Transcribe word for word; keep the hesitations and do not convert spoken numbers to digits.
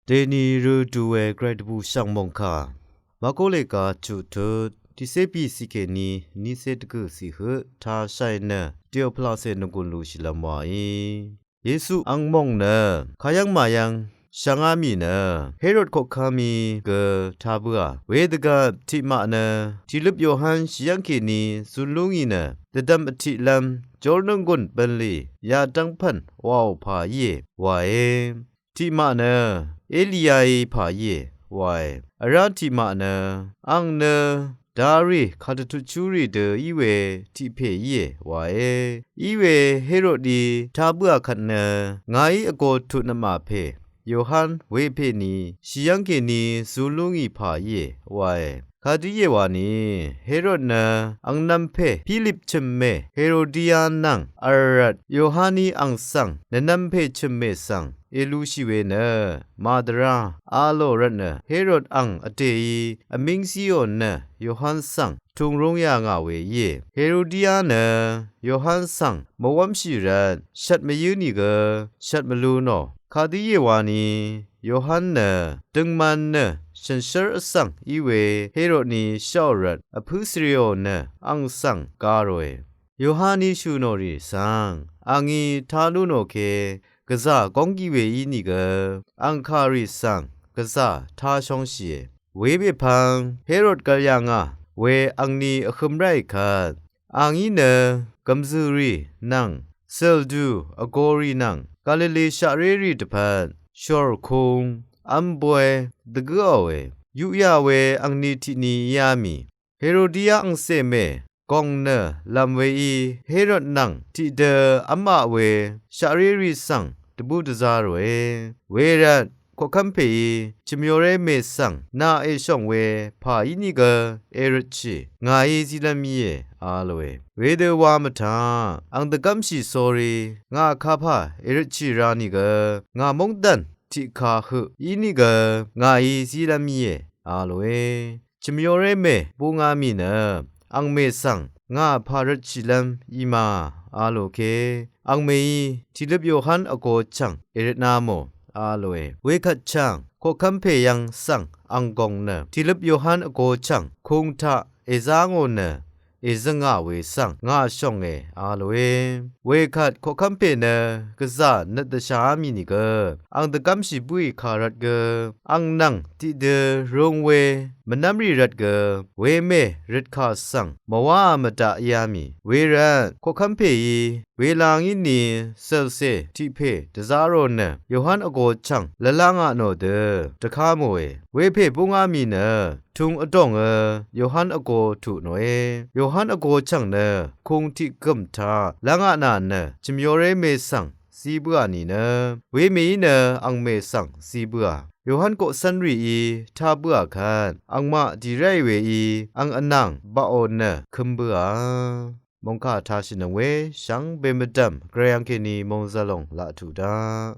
Dèní rø du we gvray dvbù shv̀ng mòngkà. Màgólèga chuq tut tiqcé bì cìkèní nícé dvgø̀ cìhøq tashai nø Teofilase nvgùn lushìlvm wàí. Yesu ang mòng nø kayv́ng màyv́ng shvngá mì nø Herod koqkv́mí gø tabøà. Wedvgvp tiqmaq nø tìløp Yohan shì yv́ngkèní zun lú ngì nø dvdvm vtiqlv́m Jordan gùn bv̀nlì yadv́ng pv̀n waò pà íe wae. Tiqmaq nø Eliyaí pà íe wae. Vrá tiqmaq nø ang nø darì kàdvtutshúrì dø í we tiq pè íe wae. Í we Herodí tabøà kvt nø ngàí vgō tut nvmà pè Yohan wepèní shì yv́ngkèní zun lú ngì pà íe wae. Kadø íe wani Herod nø angnv̄m pè Pilip chø̀mmè Herodiya nvng vrvt Yohaní ang svng nvnv̄m pè chø̀mmè svng èlushì we nø màdvrá a lò rvtnø Herod ang vdèí vmíng zíò nø Yohan svng tùngrúng yà ngà we íe. Herodiya nø Yohan svng mvwv́mshì rvt shvt mvyǿ nìgø shvt mvlu nò. Kadø íe wani Yohan nø døngman nø shànshér vsvng í we Herodní sháò rvt vpǿ svrìò nø ang svng ga ròe. Yohaní shø̀ nò rì svng a ngí tá lú nò ke gvzà gónggi we ínìgø ang kàrì svng gvzà tá shóngshìe. Wepè pvng Herod gvl yà ngà we angni vhø̄m ráì kvt a ngí nø gv̀mzø̀rì nvng zø̀ldù vgōrì nvng Galile shaqrérì dvpvt shòrkung v́m boy dvgǿòe. Yuqyà we angni tiqni yá mì Herodiya angcè mè gòng nø lv̀m weí Herod nvng tiqdø v́maq we shaqrérì svng dvbú dvzá ròe. Wervt koqkv́m pèí chø̀myoré mè svng nà èshòng we pà ínìgø èrøtshì ngàí zílv́m íe a lòe. Wedø wa mvtaq ang dvgv́mshì sórí ngà kapà èrøtshì ra nìgø ngà móngdàn tiqka høq ínìgø ngàí zílv́m íe a lòe. Chø̀myoré mè búngá mì nø ang mè svng ngà pà røtshìlv́m í ma a lò ke ang mèí tìløp Yohan vgō chv̀ng èrøtna mò a lòe. Wekvt chv̀ng koqkv́m pè yv́ng svng ang gòng nø tìløp Yohan vgō chv̀ng kung taq èzá ngò nø èzøngà we svng ngà shònge a lòe. Wekvt koqkv́m pè nø gvzà nøt dvshàá mì nìgø ang dvgv́mshì bǿì kà rvt gø ang nvng tiqdø rung we mvnv́mrì rvt gø wemè røtkà svng mvwáā mvdaq íá mì. Wervt koqkv́m pèí wela ngí ni cv̀lcè tiq pè dvzá rò nø Yohan vgō chv̀ng lvlá ngà nò dø dvká mòe. Wepè búngá mì nø tung vdòngø Yohan vgō tuq nòe. Yohan vgō chv̀ng nø kung tiq gø̀m taq lv́ngaq nà nø chø̀myoré mè svng zí bǿà nìnø wemèí nø ang mè svng zí bǿà. Yohan koqcv́nrìí tá bǿà kvt angmaq dì ráì weí ang vnàng baqò nø kǿm bǿà. Mòngkà tashìnøng we shvngbe mvdv̀m gvray angkèní mòngzv̀l lòng laq tuq daq.